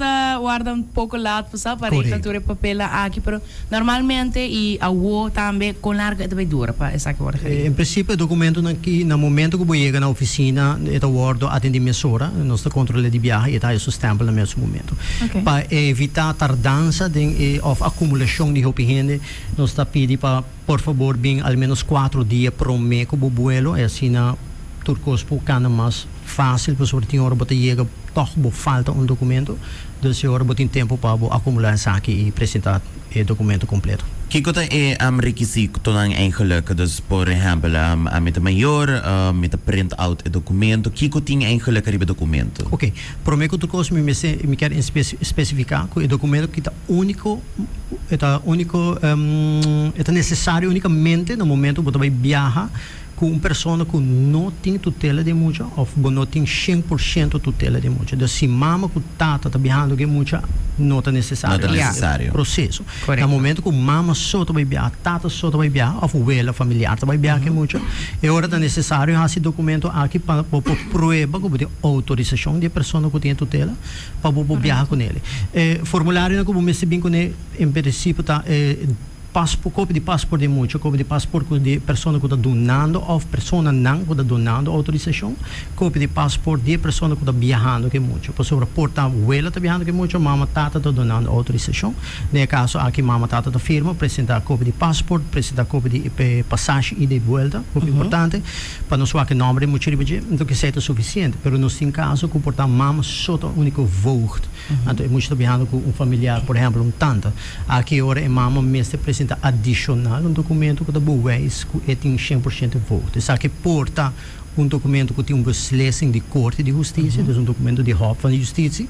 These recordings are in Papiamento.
ta warda un poco laat pa sa pa regla tur e papelnan aki, pero normalmente y awo tambe con largo e ta bay dura pa esaki wordo geregeld? En principio e documentonan aki na momento cu bo yega na oficina e ta wordo atendi mesora, nos ta controla di biaha y e ta haya su stempel na mesun momento. Pa evita tardansa den e of acumulacion di hopi hende nos ta pidi pa por fabor bin al menos cuatro dia prome cu bo buelo y asina tur cos por cana mas fácil pasobra tin ora bo ta yega tòg bo falta un documento, dus e ora bo tin tempo pa bo acumula esaki y presenta e documento completo. Kiko ta e rekisitonan eigenlijk? Dus por ehempel, ami ta mayor, mi ta print out e documento, kiko tin eigenlijk riba e documento? Ok, prome ku tur kos mi mester mi kier spesifiká ku e documento aki ta úniko, e ta úniko, e ta nesesario únikamente na momento ku bo ta bai biaha ku un persona ku no tin tutela di e mucha òf bo no tin 100% tutela di e mucha. Dus si mama ku tata ta biahando ku e mucha no ta nesesario No ta nesesario. e proseso. Na momento ku mama so ta bai biaha, tata so ta bai biaha òf wela familiar ta bai biaha ku e mucha, e ora ta nesesario hasi dokumento aki pa bo por prueba ku bo tin outorisashon di e persona ku tin e tutela pa bo por biaha kuné. E formularionan ku bo mester bin kuné en prinsipio ta e. Paspo, kopia di pasport di mucha, kopia di pasport ku di persona ku ta dunando òf personanan ku ta dunando outorisashon, kopia di pasport di e persona ku ta biahando ku e mucha. Pasobra por ta wela ta biahando ku e mucha, mama, tata ta dunando outorisashon. Den e kaso aki mama, tata ta firma, presentá kopia di pasport, presentá kopia di e pasashi ida i buelta, hopi importante, pa nos wak e nòmber di mucha riba dje. Enton esei ta sufisiente. Pero nos tin kaso ku por ta mama so ta úniko voogd. Anto e mucha ta biahando ku un familiar, por ehèmpel un tanta. Aki ora e mama mester presenta adishonal un dokumento ku ta bewijs ku e tin 100% voogd. Esaki por ta un dokumento ku tin un beslissing di Korte di Hustisia, dus un dokumento di Hof van Justitie,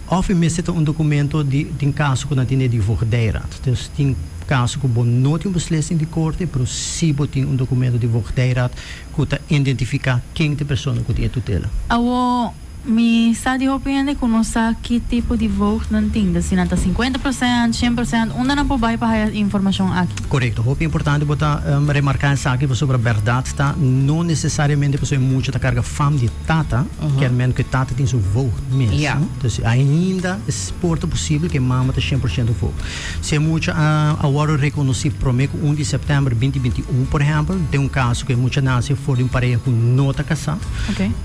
òf e mester ta un dokumento di tin kaso ku nan tene di Voogdijraad. Dus tin kaso ku bo no tin un beslissing di korte, pero si bo tin un dokumento di Voogdijraad ku ta identifiká ken ta e persona ku tin e tutela. Awo Mi sa di hopi hende ku no sa ki tipo di voogd nan tin, si nan ta 50%, 100%, unda nan por bai pa haya informashon aki? Korekto, hopi importante bo ta remarká esaki pasobra bèrdat ta no nesesariamente pasobra e mucha ta karga fam di e tata, kier men ku e tata tin su voogd mes. Entonces ainda es por ta posibel ku e mama ta 100% voogd. Si e mucha a wòrdu rekonosí promé ku 1 di sèptèmber 2021, por ehèmpel, den un kaso ku e mucha nase for di un pareha ku no ta kasá,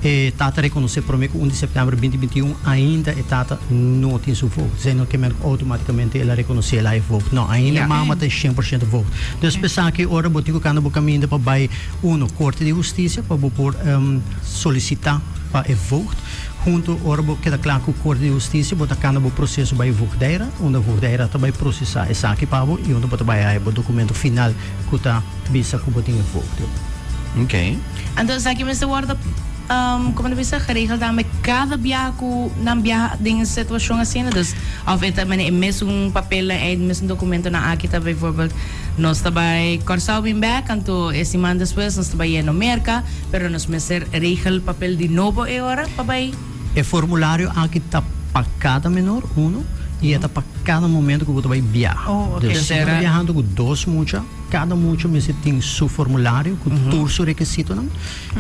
e tata rekonosé promé ku 1 di sèptèmber 2021, ainda e tata no tin su voogd. Esei no ke men ku outomátikamente el a rekonosé el a e voogd. No, ainda e mama ta 100% voogd. Dus p'esaki ora bo tin ku kanda bo kaminda pa bai uno korte di hustisia pa bo por solisitá pa e voogd. Hunto ora bo keda kla ku Korte di Hustisia bo ta kanda bo proseso bai Voogdijraad, unda Voogdijraad ta bai prosesá esaki pa bo i unda bo ta bai haña bo dokumento final ku ta bisa ku bo tin e voogd. Ok. Anto esaki mester wòrdu, komo ta bisa, geregeld tambe kada biaha ku nan biaha den e situashon asina? Dus òf e ta manera e mesun papelnan ei, e mesun dokumentonan aki ta bijvoorbeeld nos ta bai Kòrsou bin bèk, anto e siman despues nos ta bai yendo Merka. Pero nos mester regel papel di nobo e ora pa bai. E formulario aki ta pa kada menor, uno, i e ta pa kada momento ku bo ta bai biaha. Oh, ok. Dus si bo ta biahando ku dos mucha, kada mucha mester tin su formulario ku tur su rekisitonan.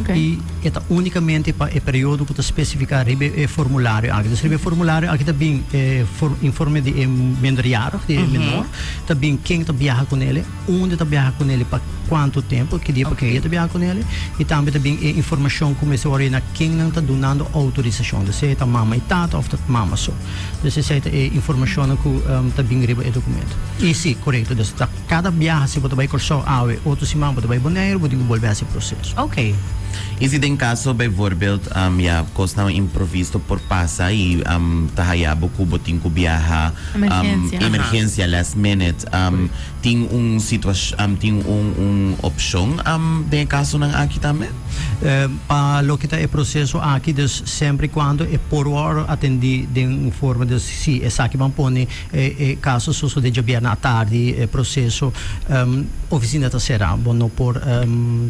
Ok. I e ta únikamente pa e periodo ku ta spesifiká riba e formulario aki. Dus riba e formulario aki ta bin e informe di e minderjarig, di e menor, ta bin ken ta biaha ku nele. Unda ta biaha ku nele pa kuantu tempu, ki dia pa ki dia ta biaha ku nele i tambe ta bin e informashon ku mester wòrdu na ken nan ta dunando outorisashon, dus sea ta mama i tata òf ta mama so. Dus esei ta e informashonnan ku ta bin riba e dokumento. I si, korekto, dus ta kada biaha si bo ta bai Kòrsou awe, otro siman bo ta bai Boneiru, bo tin ku bolbe hasi e proseso. Oké. I si den kaso bijvoorbeeld ya kosnan improvisto por pasa i ta haya bo ku bo tin ku biaha Emergensia. emergensia last minute. Tin un situacion, tin un un opcion den e casonan aki tambe? Pa loke ta e proceso aki, dus semper y cuando e por worde atendi den un forma, dus si esaki ban pone e e caso sosode djabièrnè atardi, e proceso, oficina ta cera, bo no por,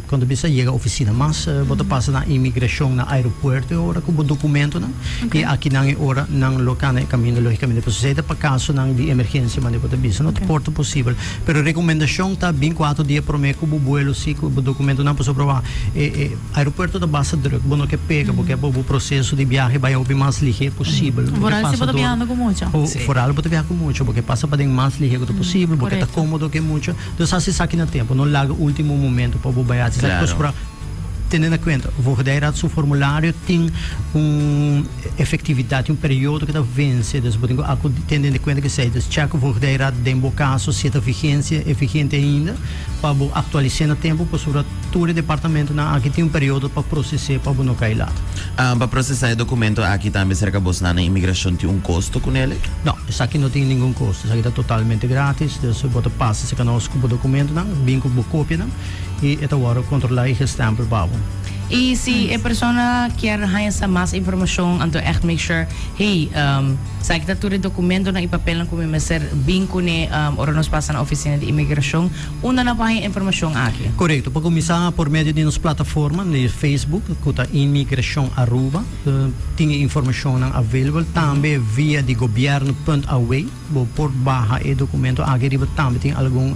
con ta bisa, yega oficina mas. Bo ta pasa na imigrashon na aeropuerto e ora ku bo dokumentonan i akinan e ora nan lo kana e kaminda logikamente. Pasobra esei ta pa kasonan di emergensia manera bo ta bisa. No ta por ta posibel. Pero rekomendashon ta bin kuater dia promé ku bo buelo si ku bo dokumentonan pasobra wak e e aeropuerto ta basta drùk. Bo no ke pega, bo ke pa bo proseso di biahe bai hopi mas lihé posibel. Bo ke Vooral si pasa bo ta dor biahando ku mucha. Vooral bo ta biaha ku mucha. Bo ke pasa paden mas lihé ku ta posibel. Bo ke ta kómodo ku e mucha. Dus hasi esaki na tempo, no laga ultimo momento pa bo bai hasi esaki. Claro. Pasobra tene na cuenta, Voogdijraad su formulario tin un efectividad, tin un periodo cu ta vence, dus bo tin cu acu tene na cuenta cu esey. Dus check Voogdijraad den bo caso si e ta vigencia, e vigente ainda, pa bo actualis'e na tempo, pasobra tur e departamentonan aki tin un periodo pa proces'e pa bo no cay laat. Pa procesa e documento aki tambe cerca bosnan na inmigracion tin un costo cu nele? No, esaki no tin ningun kosto. Esaki ta totalmente gratis. Dus bo ta pasa serka nos ku bo dokumentonan, bin ku bo kopianan i e ta wòrdu kontrolá i gestèmpel pa bo. I si e persona kier haña sa mas informashon, anto ègt make sure, hey, esaki ta tur e dokumentonan i papelnan ku mi mester bin kuné ora nos pasa na ofisina di imigrashon. Unda nan por haña e informashon aki? Korekto. Pa kuminsá por medio di nos plataforma di Facebook ku ta Imigrashon Aruba. Tin e informashonnan available tambe via di gobierno punt aw. Bo por baha e documento aki riba tambe tin algun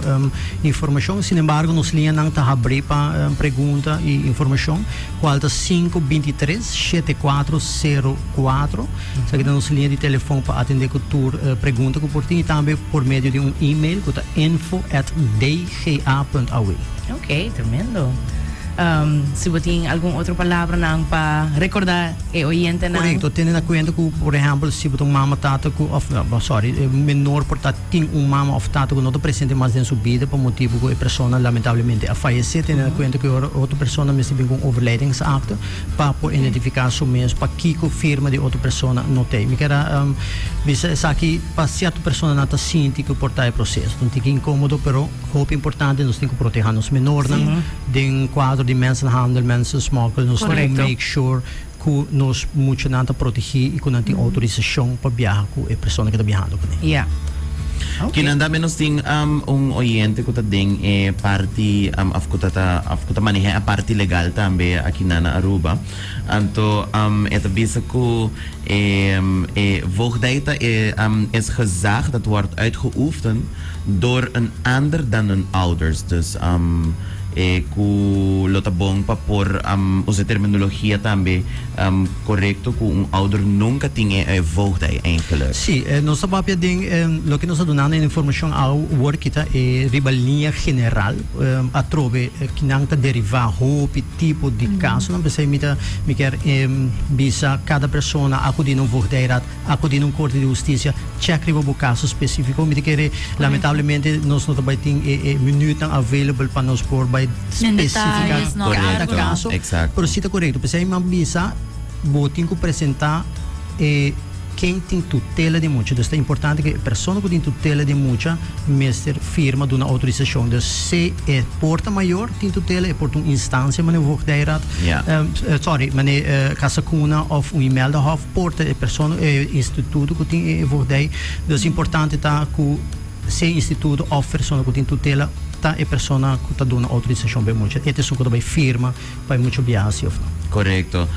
informashon. Sin embargo nos liñanan ta habri pa pregunta y informashon cual ta sinku bintitres shete kuatro sero kuatro. Esaki ta nos liña di telefon pa atende ku tur pregunta ku por tin y tambe por medio di un email ku ta info at dga punt aw. Ok, tremendo. Si bo tin algun otro palabranan pa recorda e oyentenan. Correcto, tene na cuenta cu por ehempel si bo ta un mama tata cu of sorry e menor por ta tin un mama of tata cu no ta presente mas den su bida pa motibo cu e persona lamentablemente a fayece, tene na cuenta cu e ora otro persona mester bin cu un overlijdingsakte pa por identifica su mes pakico firma di otro persona no t'ey. Mi kier a bisa esaki pa cierto personanan ta sinti cu por ta e proceso ta un tiki incomodo pero. Hopi importante nos tin ku proteha nos menornan den kuadro di mensenhandel, mensensmokkel, nos tin ku make sure ku nos muchanan ta protegí i ku nan tin outorisashon pa biaha ku e persona ku ta biahando kuné. Ya. Kinan tambe nos tin un oyente ku ta den e parti òf ku ta ta òf ku ta maneha e parti legal tambe akinan na Aruba. Anto e ta bisa ku e e voogdij ta e is gezag dat wordt uitgeoefend Door een ander dan hun ouders. Dus e ku lo ta bon pa por usa e terminologia tambe korekto ku un ouder nunka tin e voogdij eigenlijk. Sí, nos ta papia den loke nos ta dunando e informashon awor kita e riba liña general atrobe kinan ta derivá hopi tipo di kasonan. P'esei mi ta mi kier bisa kada persona akudí na un voogdijraad. Acudi na un corte di husticia, check riba bo caso specifico. Mi ta kere, lamentablemente nos no ta bay tin e e minuutnan available pa nos por bay specifica cada caso. Pero si ta corecto. P'esey mi a bisa, bo tin cu presenta e ken tin tutela di mucha. Dus ta importante cu e persona cu tin tutela di mucha mester firma duna autorisacion. Dus si e por ta mayor tin tutela, e por ta un instancia manera voogdijraad, sorry, manera Casa Cuna of un Imeldahof, Por ta e persona, e instituto ku tin e voogdij. Dus importante ta ku sea instituto òf persona ku tin tutela ta e persona ku ta duna outorisashon pa e mucha. E ta esun ku ta bai firma pa e mucha biaha si òf no. Korekto.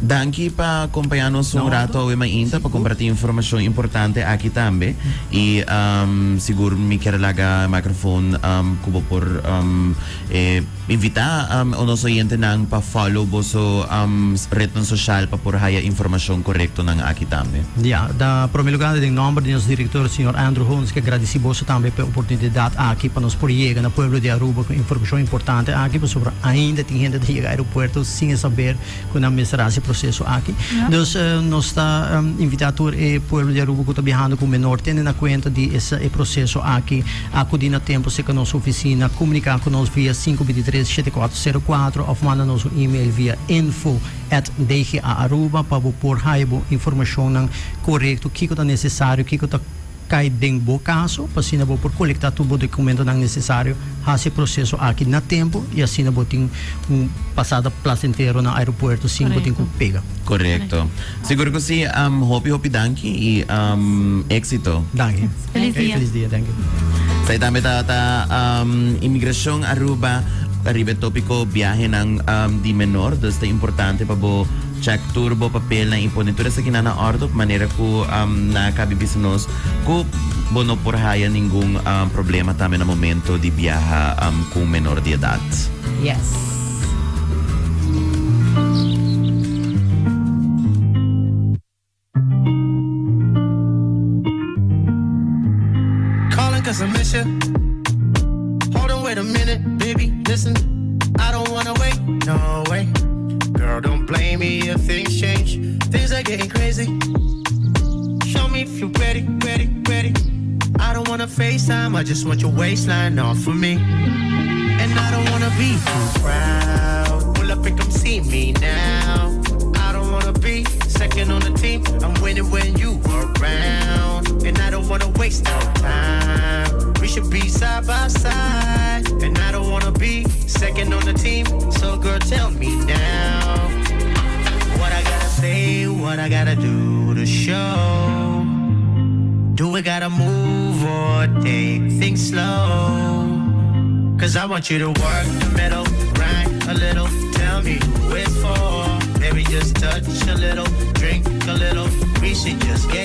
Danki pa kompañá nos un rato awe mainta pa kompartí informashon importante aki tambe. I sigur mi kier laga e microfoon ku bo por e. Invitá nos oyentenan pa follow boso rednan social pa por haya informacion corectonan aki tambe. Ya, na prome lugar den nomber di nos director señor Andrew Holmes ke gradeci boso tambe pa e oportunidad aki pa nos por yega na pueblo di Aruba cu informacion importante aki pasobra ainda tin hende ta yega aeropuerto sin e saber cu nan mester haci e proceso aki. Dus nos ta invita tur e pueblo di Aruba cu ta biahando cu menor tene na cuenta di esa e proceso aki. Acudi na tempo cerca nos oficina, comunica cu nos via sinku bintitres shete kuater sero kuater of manda nos un email via info at dgaaruba pa bo por haya bo informacionnan corecto kico ta necesario, kico ta cay den bo caso pa asina bo por colecta tur bo documentonan necesario, haci e proceso aki na tempo y asina bo tin un pasada placentero na aeropuerto sin bo tin cu pega. Corecto. Sigur cu si. Hopi hopi danki y exito. Danki. Feliz dia. Feliz dia, danki. Esai tambe tabata Inmigracion Aruba. Riba e topico biahenan di menor, dus ta importante pa bo check tur bo papelnan y pone tur esakinan na ordo manera cu nan a cabi bisa nos cu bo no por haya ningun problema tambe na momento di biaha cu un menor di edad. Yes. Calling 'cause I miss you. Hold on, wait a minute, baby, listen. I don't wanna wait, no way. Girl, don't blame me if things change. Things are getting crazy. Show me if you're ready, ready, ready. I don't wanna FaceTime, I just want your waistline off for me. And I don't wanna be too proud. Pull up and come see me now. I don't wanna be second on the team. I'm winning when you around. And I don't wanna waste no time. We should be side by side. And I don't wanna be second on the team. So girl, tell me now. What I gotta say, what I gotta do to show. Do we gotta move or take things slow? 'Cause I want you to work the middle, grind a little, tell me who it's for. Maybe just touch a little, drink a little. We should just get